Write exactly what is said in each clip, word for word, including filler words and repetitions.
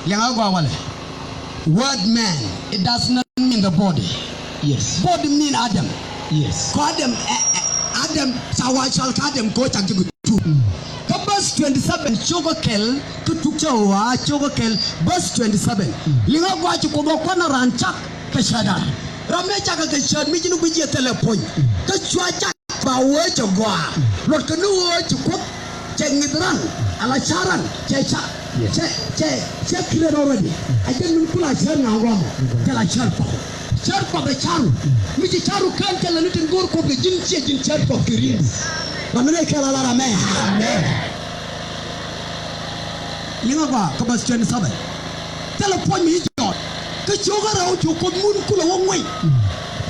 Liɛŋä gɔaa walɛ. Word man, it does not mean the body. Yes. Body mean Adam. Yes. Kɔ Adam, ɛ, ɛ, Adam, ca wa cɔal kɛ Adam kɛ ɣöö cak ji̱ kɛ tuk. Mm. Kä verse twenty seven, cio̱kä kɛl, kä tuk cɛ wa cio̱kä kɛl, verse twenty seven. Mm. Liɛŋä gɔaa ci Kuoth ɛ kuan raan cak kɛ cätda. Ram mëë cakɛ kɛ cät mi ji̱n guic yɛ thilɛ puɔ̱ny. Mm. Kä cua cak ba wee cɛ gɔaa. Luɔtkɛ ni ɣöö ci Kuoth cɛ ŋi̱th ran, ala ca̱r ran, cɛ cak. Yes. Cɛ, cɛ, cɛ clear already. A jɛn min kula cär ŋa ŋuamɔ. Cɛ la cär Kuɔth. Cär Kuɔth ɛ ca̱ru. Mi ci ca̱ru kään cɛ la ni tin go̱o̱r Kuɔth kɛ ji̱n, ciɛ ji̱n cär Kuɔth kɛ ri̱ŋdu. Ram mi nɛ kɛl a lar amɛ. Amɛ. Liŋ a gɔaa kä verse twenty seven. Thilɛ puɔ̱ny mi ci jɔɔt. Kä cio̱kä rɛw ci Kuoth mun kulɛ wä ŋuɛy.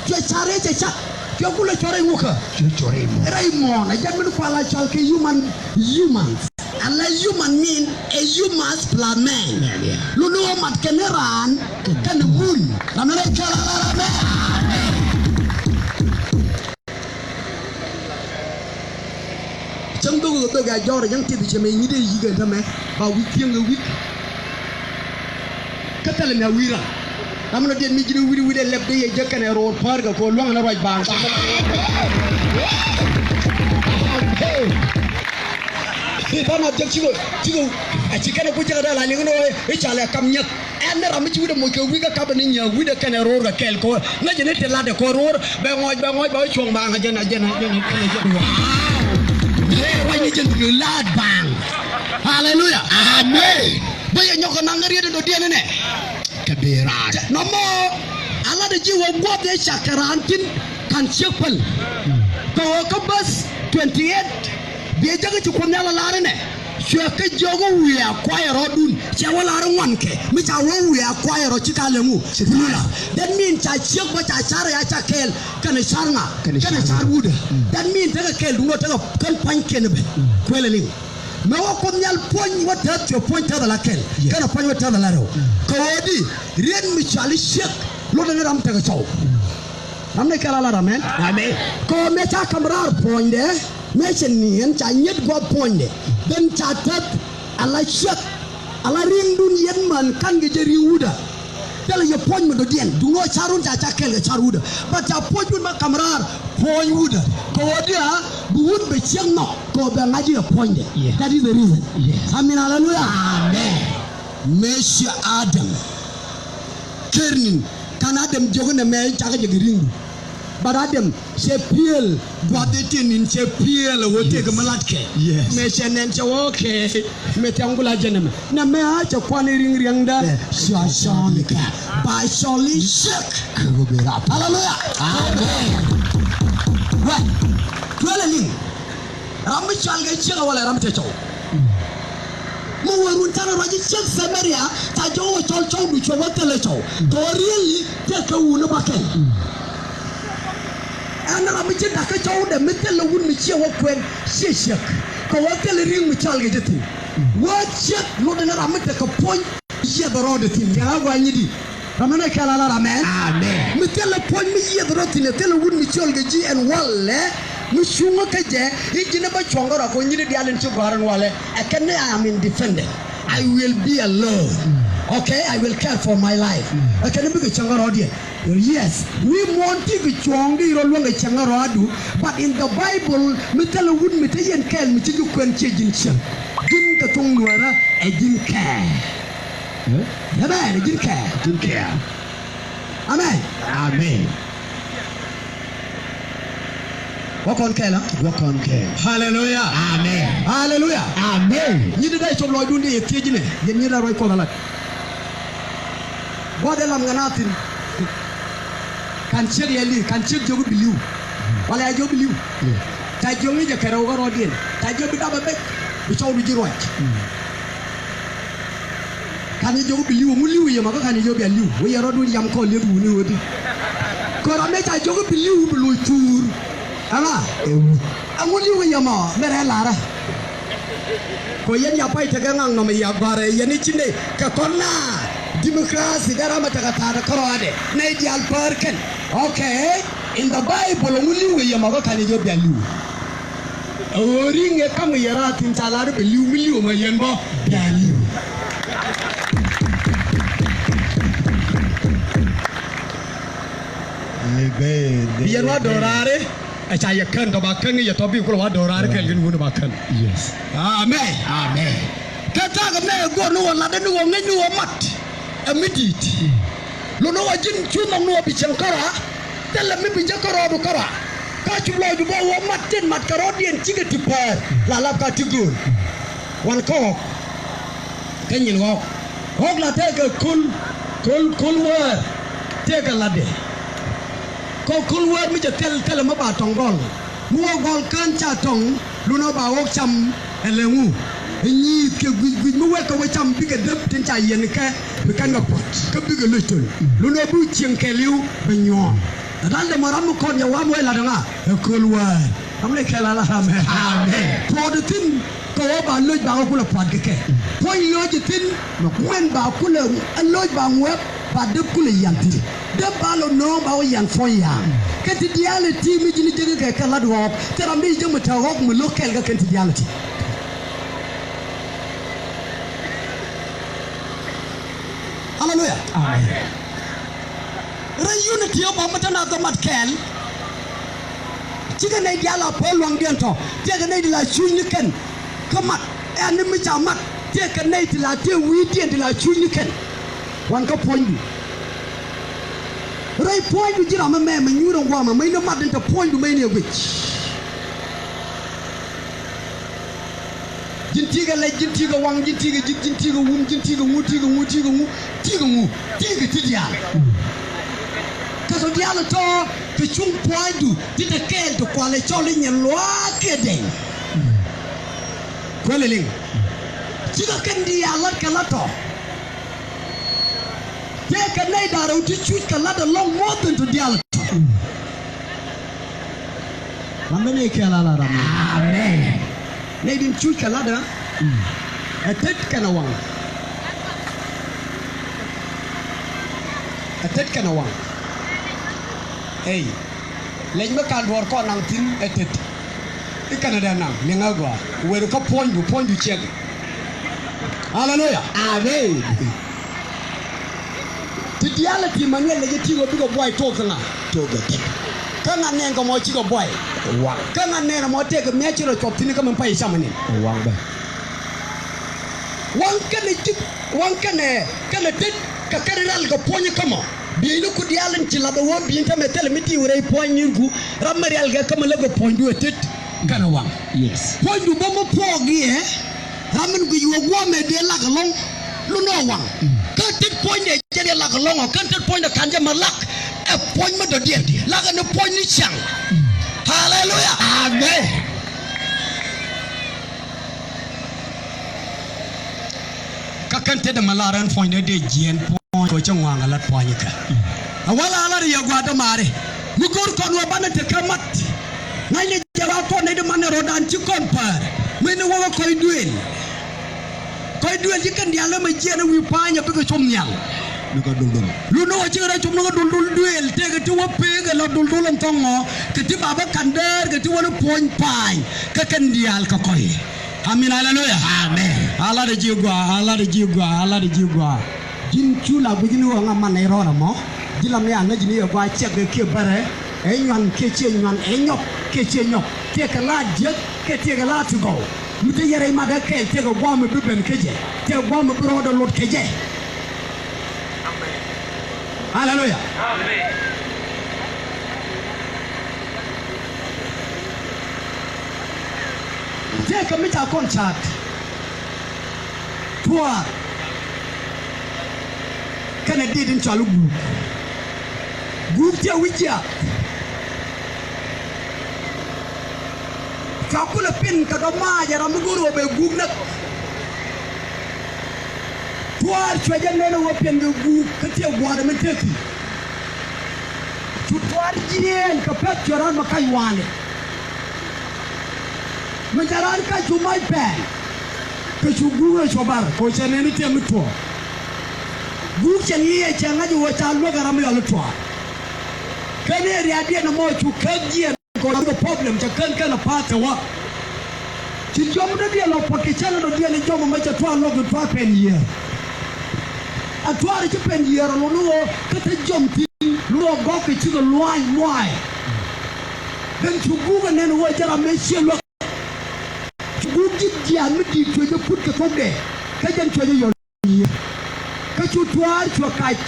Cuɛ ca̱r rɛy cɛ cak. Cuɛ kulɛ cuɛ rɛy ŋukä. Cuɛ cuɛ rɛy muɔ̱ɔ̱n. Rɛy muɔ̱ɔ̱n. A jɛn min kua la cɔal kɛ human, humans. Ala human mean a humans plus man. Man, yeah. Luni wä mat kɛn raan kɛn mun. Ram ni rɛy kɛl a lar amɛ. Cäŋ dhok kɛ dhok ɛ jɔr ɛ jäŋ tith cɛ mɛ nyi dee yi̱k ɛn tämɛ ba wi̱c thieŋ ɛ wi̱c. Kä thilɛ mi a wi̱i̱ ran. Ram nɔ diɛt mi ji̱n wi̱c wi̱c ɛ lɛp dee yɛ jek kɛnɛ ro̱o̱r päär kɛ ko̱o̱r luäŋ ɛn ruac baaŋ. Than a jek cikɛ cikɛ a ci kɛnɛ ku jek ɛ dee la liŋ ni ɣöö i̱ ca lɛ kam nyɛth. Ɛn ni ram mi ci wi̱cdɛ moc kɛ wi̱c kä kapɛ ni nyääk wi̱cdɛ kɛnɛ ro̱o̱r kɛ kɛɛl kɛ ɣöö ŋäcɛ ni ti latdɛ kɛ ro̱o̱r bɛ ŋɔc bɛ ŋɔc bɛ wä cuɔ̱ŋ baaŋ ɛ jɛn ɛ jɛn ɛ jɛn ɛ jɛn. Wow. Ëë ruac ni jɛn bi laat baaŋ. Haleluya. Amen. Bä yɛ nyɔk kɛ naŋ riet in dɔ̱diɛn inɛ. Kɛ bi raar. Nɔmɔ a latdɛ ji̱ wä guɔth yɛ cak kɛ raan tin ka̱n ciek päl. Kɛ ɣöö kä bäth twenty eight. Biɛ jäkä ci Kuoth Nhial a lar inɛ. Cuɛ kä jiök i̱ wiaa kuayɛ rɔɔdun. Cɛ wä lar i̱ ŋuankɛ. Mi ca wä wiaa kuayɛ rɔ ci ka lɛ ŋu. Plural. That mean ca ciek bä ca car ya ca kɛɛl. Kɛnɛ car ŋa? Kɛnɛ car wudä. Mm. That mean tekɛ kɛɛl duŋdä tekɛ kän pua̱nykiɛn bɛ. Mm. Kuɛlɛ liŋ. Mɛ wä Kuoth Nhial puɔ̱ny wä tɛth cuɛ puɔ̱ny tɛth ala kɛl. Yes. Kɛnɛ puɔ̱ny wä tɛth ala rɛw. Mm. Kɛ ɣöö di riet mi cɔal i̱ ciek. Lotdɛ ni ram tekɛ cɔw. Mm. Ram ni kɛl a lar amen. Amen. Kɛ ɣöö mëë ca ka̱m raar puɔ̱nydɛ, mëë cɛ niɛn ca nyet gua̱a̱th puɔ̱nydɛ. Then ca tɛth ala ciek, ala ri̱ŋdun yɛn män ka̱n kɛ jɛ ri̱ŋ wudä. Thilɛ yɛ puɔ̱ny mi dɔ̱diɛn duŋ ɣöö ca̱run ca cak kɛɛl kɛ car wudä. But ca puɔ̱cdun bä ka̱m raar puɔ̱ny wudä. Kɛ ɣöö diɛ bi wut bɛ ciek nhɔk kɛ ɣöö bɛ ŋa̱c i̱ ɛ puɔ̱nydɛ. Yeah. That is the reason. Yes. Amen, hallelujah. Amen. Mëë ciɛ Adam. Ker ni̱n ka̱n Adam jiök inɛ mɛ in cakɛ jɛ kɛ ri̱ŋdu. But Adam cɛ piëël gua̱th ëë tin ni̱n cɛ piëël ɛ ɣöö tëëkɛ mi latkɛ. Yes. Mëë cɛ nɛn cɛ ɣöö kɛ mëë thiaŋ gula jɛn ɛmɛ. Nɛ mɛ a cɛ kuan i̱ ri̱ŋ riɛŋdä. Cua cɔɔl ikä ba cɔl i̱ ciek. Haleluya. Amen. Wɛ tuɛlɛ liŋ. Ram mi cɔal kɛ ciek ɛ walɛ ram tɛ cɔw. Mi wä run canɛ ruac i̱ ciek Samaria ca jɔw wä cɔl cɔwdu cuɛ wä thilɛ cɔw. Tɔ rieli tɛ kɛ wuni bakɛl. Ɛn ram mi ci dakä cɔwdɛ mi thilɛ wut mi ciɛ wä kuɛn ciɛ ciek. Kɛ wä thilɛ ri̱ŋ mi cɔal kɛ ci thi̱n. Wä ciek lotdɛ ni ram mi tekɛ puɔ̱ny. Yieth rɔɔdɛ thi̱n. Jɛ ɣä gua̱nyidi. Ram mi nɛ kɛl a lar amen. Amen. Mi thilɛ puɔ̱ny mi yieth rɔ thi̱n ɛ thilɛ wut mi cɔl kɛ ji̱ ɛn walɛ. Mi cuŋä kä jɛ i̱ ji̱n ɛ bä cuɔ̱ŋ kä rɔ kɛ nyit diaal in ci gɔ̱a̱r ɛn walɛ. Ɛ kɛn ni I am independent. I will be alone. Okay, I will care for my life. Ɛ kɛn ni bikɛ cäŋ kä rɔɔdiɛn. Yes, wi̱i̱ muɔ̱ɔ̱n ti kɛ cuɔ̱ɔ̱ŋ di rɔ luäŋ kɛ cäŋ rɔadu. But in the Bible mi thilɛ wut mi te yɛn kɛɛl mi ci ji̱ kuɛn ciɛ ji̱n cäŋ. Ji̱n kɛ thoŋ nuäärä ɛ ji̱n kɛɛl. Ɛ bɛ ɛ ji̱n kɛɛl. Ji̱n kɛɛl. Amen. Amen. Wä kɔn kɛɛl a? Wä kɔn kɛɛl. Haleluya. Amen. Haleluya. Amen. Nyi di dee cop lɔcdun di yɛ thiec inɛ yɛn nyi dee ruac Kuɔth alat. Gua̱th ɛ lam ŋa na thi̱n. Ka̱n ciek yɛ li̱w, ka̱n ciek jiök bi li̱w. Walɛ a jiök bi li̱w. Ca jiök ni jɛ kɛ rɛw kä rɔɔdiɛn. Ca jiök bi dap ɛ bɛc. Bi cɔwdu ji̱ ruac. Ka̱n jiök bi li̱w, ŋu li̱w yɛ ma kä ka̱n jiök bia li̱w. Wä yɛ rɔɔdun yam kɔn li̱w wuni wä di. Kɛ ram mɛ ca jiök bi li̱w bi loc cuur. Ɛŋa? Ɛŋu li̱w yɛ ma mɛ rɛ larä. Kɔ yɛn ya pay tekɛ ŋaŋ nɔmɔ ya gɔ̱a̱rɛ yɛn i̱ ci nɛ kɛ kɔn na. Democracy dee ram a tekɛ tha̱a̱dɛ kärɔadɛ nɛy diaal päär kɛn. Okay. In the Bible ŋu li̱w kɛ yɛ mɔ kä ka̱n i̱ jɛ bia li̱w. Ɛ ɣöö ri̱ŋ ɛ ka̱m kɛ yɛ raar thi̱n ca lar i̱ bɛ li̱w mi li̱w mɔ yɛn bɔ bia li̱w. Amen. Bi yɛn wa do̱raari. Ɛ ca yɛ kän tɔ ba kän ni yɛ tɔ bi kulɛ wa do̱raari kɛl kɛn wuni ba kän. Yes. Amen. Amen. Kɛ thaak ɛmɛ ɛ go̱r ni wä latdä ni wä ŋäc ni wä mat. Ɛ mi di̱i̱t. Luni wä ji̱n cu nhɔk ni wä bi cieŋ kärɔa. Thilɛ mi bi jek kärɔɔdu kärɔa. Ka cup lɔcdu bä wä mat tin mat kärɔɔdiɛn cikɛ ti päär. La lap ka ti gööl. Wan kä ɣɔ̱k. Kä nyin ɣɔ̱k. Ɣɔ̱k la tëëkɛ köl, köl, köl wäär. Tëëkɛ latdɛ. Kä köl wäär mi cɛ thil thilɛ mi ba tɔŋ gɔl. Mi wä gɔl kään ca tɔŋ, lunɔ ba ɣɔ̱k cam ɛ lɛ ŋu. Ɛ nyi̱i̱th kɛ guic guic mi wek kɛ wä cam bikɛ däp tin ca yiɛn kɛ bi kɛn kɛ puɔ̱t. Kä bikɛ loc töl. Lunɔ bi cieŋ kɛɛliw bɛ nyuɔ̱ɔ̱n. Ɛ dal dɛ mɔ ram mi kɔn yɛ wam wee lat ɛ ŋa ɛ köl wäär. Ram ni kɛl ala ram ɛ. Amen. Puɔ̱t thi̱n. Kɛ ɣöö ba loc ba kɛ kulɛ pua̱t kɛ kɛ. Puɔ̱ny loc thi̱n. Mɛn ba kulɛ ɛ loc ba ŋuɛp ba dep kulɛ yian thi̱n. Dep ba lɔ no̱o̱ŋ ba wä yian puɔ̱ny ya̱a̱ŋ. Kɛ ti diaal ɛ ti mi ji̱n jek kɛ kɛ lat ɣɔɔk. Thil ram di jek mi te ɣɔɔk mi lo̱k kɛl kɛ kɛn ti diaal ɛ ti. Aleluya. Amen. Rɛy unity ɔ bä mi te na dhɔ mat kɛɛl. Cikɛ nɛy diaal a päl luaŋdiɛn tɔ. Tëëkɛ nɛy ti la cuuc ni kɛn. Kä mat ɛn ni mi ca mat. Tëëkɛ nɛy ti la tëë wi̱i̱diɛn ti la cuuc ni kɛn. Wan kä puɔ̱nydu. Rɛy puɔ̱nydu ji̱ ram ɛmɛ mɛ nyuur ɛn guamɛ mɛ in ni mat in te puɔ̱nydu mɛ in yɛ guic. Ji̱n ti̱i̱ kɛ lɛc, ji̱n ti̱i̱ kɛ waŋ, ji̱n ti̱i̱ kɛ ji̱th, ji̱n ti̱i̱ kɛ wum, ji̱n ti̱i̱ kɛ ŋu, ti̱i̱ kɛ ŋu, ti̱i̱ kɛ ŋu, ti̱i̱ kɛ ŋu, ti̱i̱ kɛ ti diaal. Kɛ tɔ diaal tɔ kɛ cuŋ pua̱a̱nydu ti te kɛɛl ti kualɛ cɔl inyɛ luaak kiɛ dɛny. Kuɛlɛ liŋ. Cikɛ kɛn diaal lat kɛ lat tɔ. Tëëkɛ nɛy da̱ŋ rɛw ti cuc kɛ lat ɛlɔ̱ŋ more than tɔ diaal tɔ. Ram bä nɛy kɛɛl ala ram. Amen. Nɛy di̱n cuc kɛ latdä. Ɛ tet kɛnɛ waŋ. Ɛ tet kɛnɛ waŋ. Ey. Lɛc mi kan duɔ̱ɔ̱r kɔn naŋ thi̱n ɛ tet. I̱ kɛnɛ dee naŋ liŋ a gɔaa. Wër kä puɔ̱nydu, puɔ̱nydu ciɛk. Aleluya. Amen. Ti diaal ti Manuel lɛ jɛ ti wä bikɛ buay tok ŋa. Tok ɛ tek. Kä ŋa nɛn kɛ mɔ cikɛ buay. Waŋ. Kä ŋa nɛn mɔ tëëkɛ mia̱ ci rɔ cuɔp thi̱n kä min pay cam ni. Waŋ bɛ. Waŋ kɛnɛ ji̱, waŋ kɛnɛ, kɛnɛ tet kɛ kɛn rial kɛ puɔ̱ny kä mɔ. Bieyni ku diaal in ci lath ɛ wä bi̱i̱n tämɛ thilɛ mi diw rɛy puɔ̱ny ni̱n ku. Ram mi rial kɛ kä mi lä kɛ puɔ̱nydu ɛ tet. Kɛnɛ waŋ. Yes. Puɔ̱nydu bä mi puɔɔk yɛ. Ram min guic wä guɔ̱ɔ̱mɛ dee lak ɛlɔ̱ŋ. Lunɔ waŋ. Kä tet puɔ̱nydɛ jɛ dee lak ɛlɔ̱ŋ ɔ kän tet puɔ̱nydɛ ka̱n jɛ ma lak. Ɛ puɔ̱ny mi dɔ̱diɛn. Lak ɛn puɔ̱ny ni ciaŋ. Haleluya. Amen. Kä kän tetdä ma lar ɛn puɔ̱nydɛ dee jiɛɛn puɔ̱ny kɛ cä ŋuaŋ a lat puɔ̱ny kɛ. A wala a lat yɛ gua̱a̱r dämaari. Mi go̱o̱r kɔn wä banɛ te kä mat. Ŋa̱cnɛ jɛ wa kɔn nɛy däman ɛ rɔ̱dan ci kɔn päär. Mëë ni wä kä kɔc duëël. Kɔc duëël ci kɛn diaal ɛmɛ jiɛɛn ɛ wi̱i̱ pa̱a̱ny ɛ bikɛ com nhial. Ni kä duldul. Lundä wä cikɛ rɔ com ni kä duldul duëël tëëkɛ ti wä pek ɛ la duldul ɛn thɔŋ ɔ kɛ ti babä ka̱n däär kɛ ti wä ni puɔ̱ny pa̱a̱ny kä kɛn diaal kɛ kɔc. Amin, aleluya. Amen. A lat ɛ ji̱ gɔaa, a lat ɛ ji̱ gɔaa, a lat ɛ ji̱ gɔaa. Ji̱n cu la gui̱c ni ɣɔ̱ŋ aman ɛ rɔɔdɛ mɔ. Ji̱ lam ni a ŋäc ni ɛ gɔaa ciɛk ɛ kiɛ bärɛ. Ɛ nyuan kiɛ ciɛ nyuan, ɛ nyɔk kiɛ ciɛ nyɔk. Tëëkɛ la jiäk kiɛ tëëkɛ la ti gɔw. Mi te yɛrɛ imat ɛ kɛɛl tëëkɛ gua̱a̱m ɛ bi ben kä jɛ. Tëëkɛ gua̱a̱m ɛ bi rɔɔdɛ lot kä jɛ. Aleluya. Amen. Tëëkɛ mi ca kɔn ca̱a̱t. Tuaar. Kɛnɛ dit in cɔal i̱ guuk. Guuk tiɛ wi̱c jiath. Cua kulɛ pin kɛ dɔ̱ma̱a̱c ɛ ram mi go̱o̱r ɣöö bɛ guuk näk. Tuaar cuɛ jɛ nɛn ɛ ɣöö piɛn kɛ guuk kä tiɛ gua̱a̱r ɛmɛn tëëki. Cu tuaar jiɛɛn kɛ pɛ̈th cuɛ raan mi kac wa̱a̱ni. Mi cɛ raan kac cu mac pɛɛl. Kɛ cu guuk rɔ cuɔ bar kɛ ɣöö cɛ nɛn i̱ tiɛ mi tuɔɔk. Guuk cɛ ŋi̱i̱c ɛ cɛ ŋa̱c ɛ ɣöö ca luäk ɛ ram mi yɔl i̱ tuaar. Kɛn i̱ ria̱a̱diɛn ɛmɔ cu kääk jiɛɛn. Kɔn bikɛ problem cɛ kän kän a pa̱a̱th cɛ wä. Ci jiɔam dɔ̱diɛn lɔ puɔ̱t kɛ cäŋ dɔ̱diɛn i̱ jiɔam ɛmɛ cɛ tuaar luɔk in tuaar pɛn yiëër. Ɛ tuaar i̱ ci pɛn yiëër ɛ luɔt ni ɣöö kä te jiɔam thi̱n. Luɔk gɔ̱k kɛ cikɛ luaac muaac. Then cu guuk ɛ nɛn ɣöö jɛ ram mëë ciɛ luäk. Cu guuk ji̱ jiaath mi di̱i̱t cuɛ jɛ put kɛ thokdɛ. Kä jɛn cuɛ jɛ yɔl yiëë. Kä cu tuaar cuɛ kac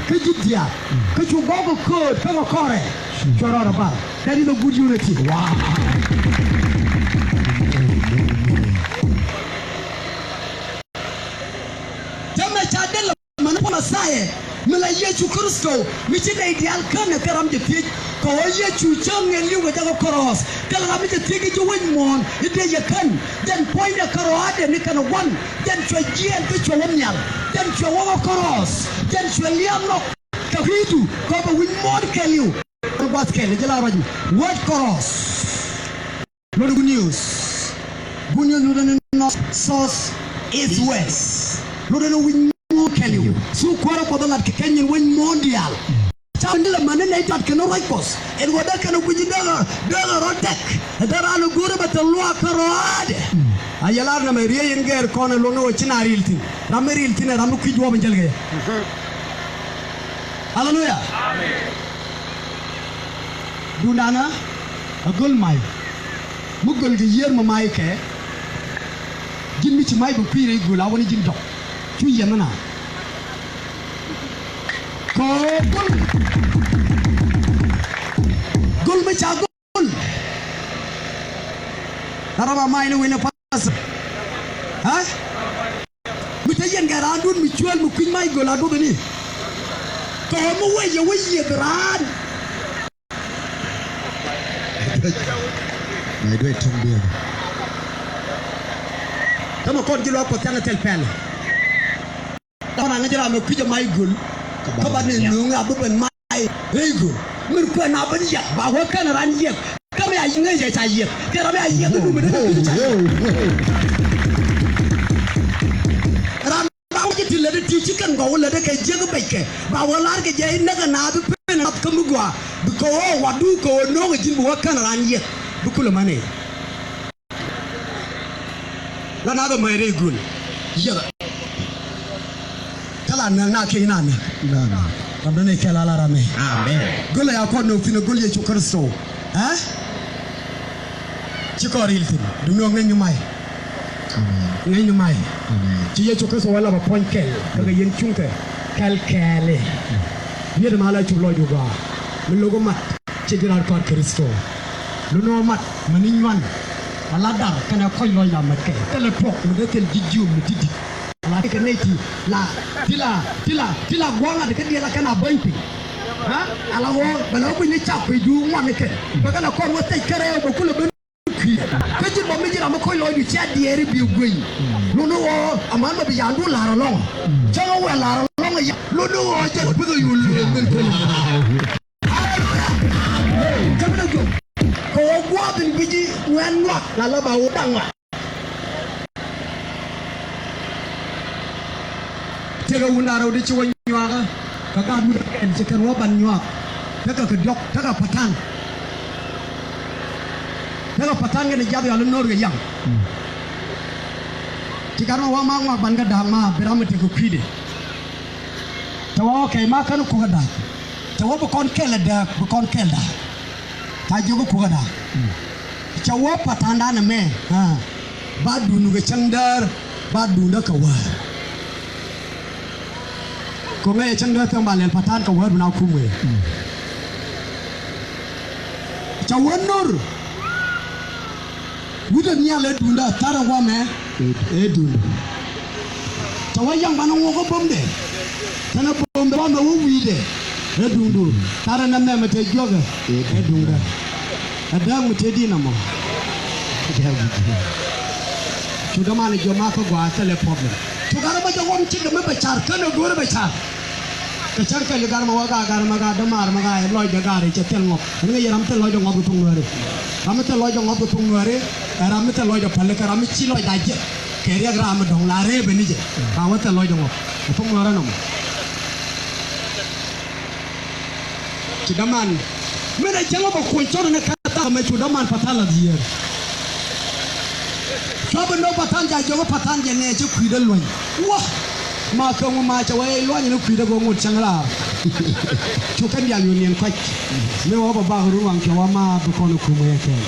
kä ji̱ jiaath. Kä cu gɔ̱k kɛ kööt kä kɛ kɔrɛ. Cuɛ rɔɔdɛ bal. That is a good unity. Wow. Tämɛ ca dee lɛ män puɔ̱n Mɛthia mi la Yecu Kritho mi ci nɛy diaal kän ɛ kɛ ram jɛ thiec. Kɛ ɣöö Yecu cä ŋiɛn li̱w kɛ jɛ kä kɔrɔɔth. Thilɛ ram mi jɛ thiec kä ji̱ wec muɔ̱ɔ̱n i̱ dee yɛ kän. Jɛn puɔ̱nydɛ kärɔaadɛ ni kɛn ɛ gua̱n. Jɛn cuɛ jiɛɛn kä cuɛ wä nhial. Jɛn cuɛ wä kä kɔrɔɔth. Jɛn cuɛ lia̱a̱ nhɔk kɛ kui̱du kɛ ɣöö bɛ wi̱c muɔ̱ɔ̱n kɛɛliw. Gua̱th kɛl ji̱ la ruac mi word kɔrɔɔth. Lotdɛ good news. Good news lotdɛ ni north, south, east, west. Lotdɛ ni wi̱c muɔ̱ɔ̱n kɛɛliw. Thuk kuäärä Kuɔth ɛ lat kɛ kɛ nyin wec muɔ̱ɔ̱n diaal. Ca ni lɛ mäni nɛy tat kɛn ruac Kuɔth. Ɛn ɣöö dee kɛn wi̱c in dee ɣä, dee ɣä rɔ tɛk. Ɛ dee raan ɛ go̱o̱rä bɛ thil luaak kärɔaadɛ. A yɛ lar nɛmɛ riey in gɛɛr kɔn ɛ lo̱n ni ɣöö ci na ril thi̱n. Ram mi ril thi̱n ɛ ram mi kui̱c duɔ̱ɔ̱p in jäl kɛ yɛ. Aleluya. Amen. Duundanä ɛ göl may. Mi göl kɛ yiër mi may kɛ. Ji̱n mi ci may bɛ kui̱ rɛy göl a wä ni ji̱n dɔk. Cu yiëë mi na. Kɛ ɣöö göl. Göl mi ca göl. La rɔ ba may ni wi̱n ni pastor. Ɛ? Mi te yɛn kɛ raandun mi cuël mi kui̱ny mac göl a duɔth ni. Kɛ ɣöö mi wec yɛ wec yiëth raan. Mɛ duec tuŋ diɛn. Tämɛ kɔn ji̱ luaak Kuɔth thiaŋ ɛ thil pɛl. Kɔn a ŋäc ram ɛ kui̱c ɛ mac göl. Kä ba ni nööŋ a bi ben mac rɛy göl. Min kuɛn a ben yiɛk ba wä kɛn ran yiɛk. Kä mi a ŋäc ɛ ca yiɛk. Kɛ ram mi a yiɛk kä duundɛ kui̱c ca yiɛk. Ram ba wä ji̱ ti lätdɛ ti ci kɛn gɔw lätdɛ kɛ jiäk bɛckɛ. Ba wä lar kɛ jɛ i̱ näk ɛ naath bi pen ɛ nath kä mi gɔaa. Bi kɛ ɣöö wat duun kɛ ɣöö no̱o̱ŋ ɛ ji̱n bi wä kɛn ran yiɛk. Bi kulɛ män ɛ. La na bɛ mɛy rɛy göl. Yɛlɛ. Kä la näk na kiɛ na näk. Na näk. Ram dɔ̱ŋ ni kɛl ala ram ɛ. Amen. Göl ɛ ya kɔn nöök thi̱n ɛ göl Yecu Kritho. Ɛ? Ci kɔn ril thi̱n. Duŋni ɣöö ŋäcni may. Amen. Ŋäcni may. Amen. Ci Yecu Kritho wä la bɛ puɔ̱ny kɛl. Kä kɛ yɛn cuŋkɛ kɛl kɛɛli. Wi̱i̱dɛ ma la cop lɔcdu gɔaa. Mi lo̱k mat. Ci ji̱ raan kɔaar Kritho. Luni ɣöö mat mäni nyuan. Ala dar kɛnɛ kɔc lɔcda mätkɛ. Thilɛ tuɔk mi dee thil ji̱ jiöm mi ti di̱t. Ala ti kɛ nɛy ti la ti la ti la ti la gua̱a̱ŋ ati kä diɛl a kɛn a bäny piny. Ha? Ala ɣöö bɛ la wä gui̱ny ni cak kui̱du ŋuan ni kɛn. Bɛ kɛn a kɔn wä thɛc kärɛ bɛ kulɛ ben kui̱. Kä ji̱ bä mi ji̱ ram mi kɔc lɔcdu cia diɛɛri bi gui̱ny. Luni ɣöö aman bä bi ya̱a̱ŋdu la̱r ɛlɔ̱ŋ. Cäŋ ɛ wɛl la̱r ɛlɔ̱ŋ ɛ ya. Luni ɣöö jɛ bi kɛ yul lueel min kɛn. Aleluya. Amen. Ja̱pinɛ juɔk. Kɛ ɣöö gua̱a̱th in bi ji̱ ŋuɛ̈ɛ̈n ŋɔak la la ba wä da̱ŋ ŋɔak. Tëëkɛ wun da̱ŋ rɛw di ci wä nyuakä. Kɛ gaat wut kɛn ci kɛn wä ban nyuak. Tekɛ kɛ diɔ̱k, tekɛ patan. Tekɛ patan kɛn jiath yɔal in no̱o̱r kɛ yaŋ. Ci gat ma wä ma ŋuak ban kɛ da̱a̱k ma bi ram mi tekɛ kui̱dɛ. Te wä kɛ ma kän kukɛ da̱a̱k. Te wä bi kɔn kɛl ɛ dääk, bi kɔn kɛl da̱a̱k. Ca jiök kukɛ da̱a̱k. Ca wä patan dan ɛmɛ. Ba duundu kɛ cäŋ däär, ba duundä kɛ wäär. Kɛ ŋäc ɛ cäŋ däär thɛm ba lɛl patan kɛ wäär bi na kum wee. Ca wä no̱r. Wi̱cdɛ nhial ɛ duundä, tharɛ wamɛ ɛ duundä. Tɛ wä yaŋ banɛ ŋuɔk kä bomdɛ. Tɛnɛ bomdɛ wamɛ wä wi̱i̱dɛ ɛ duundä. Tharɛ nɛ mɛmɛ tɛ juɔkɛ ɛ duundä. Ɛ dääk mi tëë di̱n ɛmɔ. Cu dämanɛ jiɔam a kä gɔaa thilɛ problem. Cu gat ɛmɔ jɛ ɣɔm cikɛ mi bɛ car känɛ go̱o̱rɛ bɛ car. Kɛ cäŋ kɛl i̱ gat ɛmɔ wä gat, gat ɛmɔ gat dämaar ɛmɔ gat lɔcdɛ gat i̱ cɛ thil ŋɔk. Ɛn ŋäc yɛ ram mi thil lɔcdɛ ŋɔk kɛ thok nuääri. Ram mi thil lɔcdɛ ŋɔk kɛ thok nuääri ɛ ram mi thil lɔcdɛ päl kɛ ram mi ci lɔcdɛ a jiɛk. Kɛ riɛk ram mi dɔ̱ŋ la rɛɛ ben ni jɛ. Ram mi thil lɔcdɛ ŋɔk kɛ thok nuääri nɔmɔ. Cu däman. Min ɛ cäŋ ɔ bɛ kuɔny cɔn ni kä thaak ɛmɛ cu däman patan la dhier. Cua bi no̱k patan ca jiök patan jɛ nɛɛ ci kui̱dä luɔ̱ny. Wä! Ma kä ŋu ma cɛ wee luɔ̱ny ni kui̱dä go̱o̱ŋ wut cäŋ raar. Cu kɛn diaal yun yɛn kɔc. Mëë wä bä bak runwaŋ cɛ wä ma bi kɔn kum yɛ kɛn.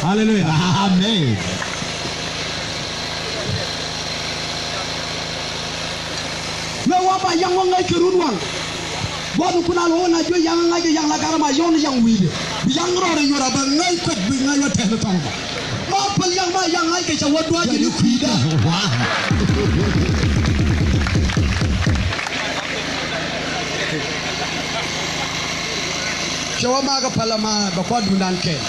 Haleluya. Amen. Mëë wä ba yaŋ wä ŋäc kɛ runwaŋ. Gua̱th kun a lo̱o̱ na jiö yaŋ ŋa̱c kɛ yaŋ la garɛ ma yɔn yaŋ wi̱i̱dɛ. Bi yaŋ rɔɔdɛ yuɔr a bä ŋäc kuɛt bi ŋäc wä tɛth ni thɔŋ bä. Ma päl yaŋ ma yaŋ ŋa̱c kɛ cɛ wä dua̱c ni kui̱dä. Cɛ wä ma kɛ päl ma bɛ kua̱r duundan kɛn.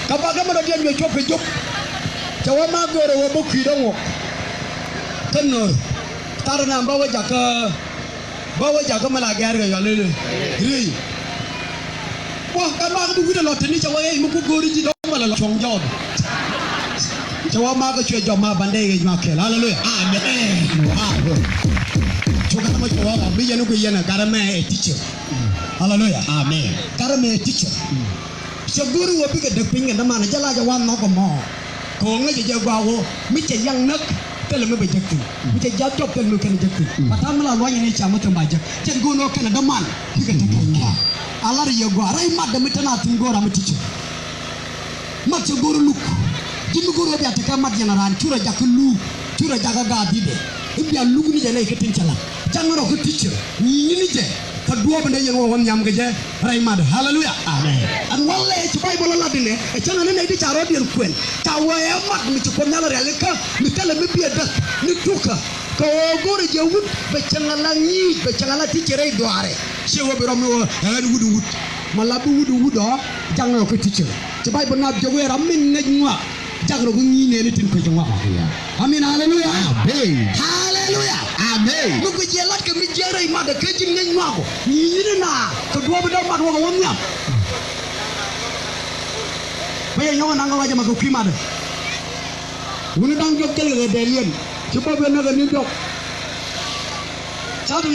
Kä ba kɛ mɛ dɔ̱diɛn cuɛ cuɔp kɛ jop. Cɛ wä ma göörɛ wä bä kui̱dä ŋuɔk. Kä nöör. Tharɛ na bä wä jakä. Bä wä jakä mi la gɛ̈r kɛ yɔl i̱ riey. Wä kɛ luaak bi wi̱cdɛ lɔ teni cɛ wä ɣɛc mi ku go̱o̱ri ji̱ dɔ̱ŋ bä lɛ lɔ cuɔ̱ŋ jɔɔk. Cɛ wä ma kä cuɛ jɔm ma bandɛ ɣɛc ma kɛl. Haleluya. Amen. Wow. Cu gat mɔ cɛ wä ɣɔk bi yɛn ku yɛn ɛ gat mɛ ɛ teacher. Haleluya. Amen. Gat mɛ ɛ teacher. Cɛ go̱o̱ri wä bikɛ däk piny kɛ däman jɛ la jɛ wan nhɔk kɛ mɔ. Kɛ ɣöö ŋäcɛ jɛ gɔaa ɣöö mi cɛ yaŋ näk thilɛ mi bɛ jek thi̱n. Mi cɛ jiath cɔp thilɛ mi kɛn jek thi̱n. Ba ta̱a̱ mi la luɔ̱nyɛ ni ca mi thi̱n ba jek. Cɛn go̱o̱r ni ɣöö kɛn däman bikɛ te kɛ ŋɔak. A lar yɛ gɔaa rɛy matdä mi te na thi̱n go̱o̱r a mi teacher. Mat cɛ go̱o̱r luk. Ji̱ mi go̱o̱r ɣöö bia tekɛ mat yɛn a raan curɛ jakä luk. Curɛ jakä gaat dhidɛ. I̱ bia luk ni jɛ nɛy kä tin cɛ la̱t. Jaŋ rɔ kä teacher. Ŋi̱i̱ni jɛ. Kä duɔ̱ɔ̱p in dee yɛn wä wä nhiam kɛ jɛ rɛy matdä. Haleluya. Amen. Ɛn walɛ ci Bayböl ɛ lat inɛ ɛ cäŋ ɛn nɛy ti ca rɔ̱diɛn kuɛn ca wee ɛ mat mi ci Kuoth Nhial rial ikä mi thilɛ mi biɛ däk ni tukä. Kɛ ɣöö go̱rɛ jɛ wut bɛ cäŋ ala ŋi̱i̱c bɛ cäŋ ala ti ci rɛy dhuaarɛ. Ciɛ wä bi rɔm ni wä ɛn wut in wut ma la bi wut in wut ɔ jaŋ ɛ ɔ kä ti cɛ. Ci Bayböl na jiök wee ram min ŋäc ŋɔak. Jak rɔ kä ŋi̱i̱c nɛɛni tin kuec ŋɔak. Amin, haleluya. Amen. Haleluya. Amen. Mi guic yɛ lat kɛ mi jiäk rɛy matdä kä ji̱n ŋäc ŋɔak ɔ ŋi̱i̱c ni na kɛ duɔ̱ɔ̱p in dee mat wä kɛ wä nhiam. Bä yɛ nyɔk ɛ naŋ kɛ wac ɛmɛ kɛ kui̱ matdä. Wuni da̱ŋ diɔ̱k thil kɛ kɛ dɛɛliɛn ci bä ben näk ɛ ni diɔ̱k. Ca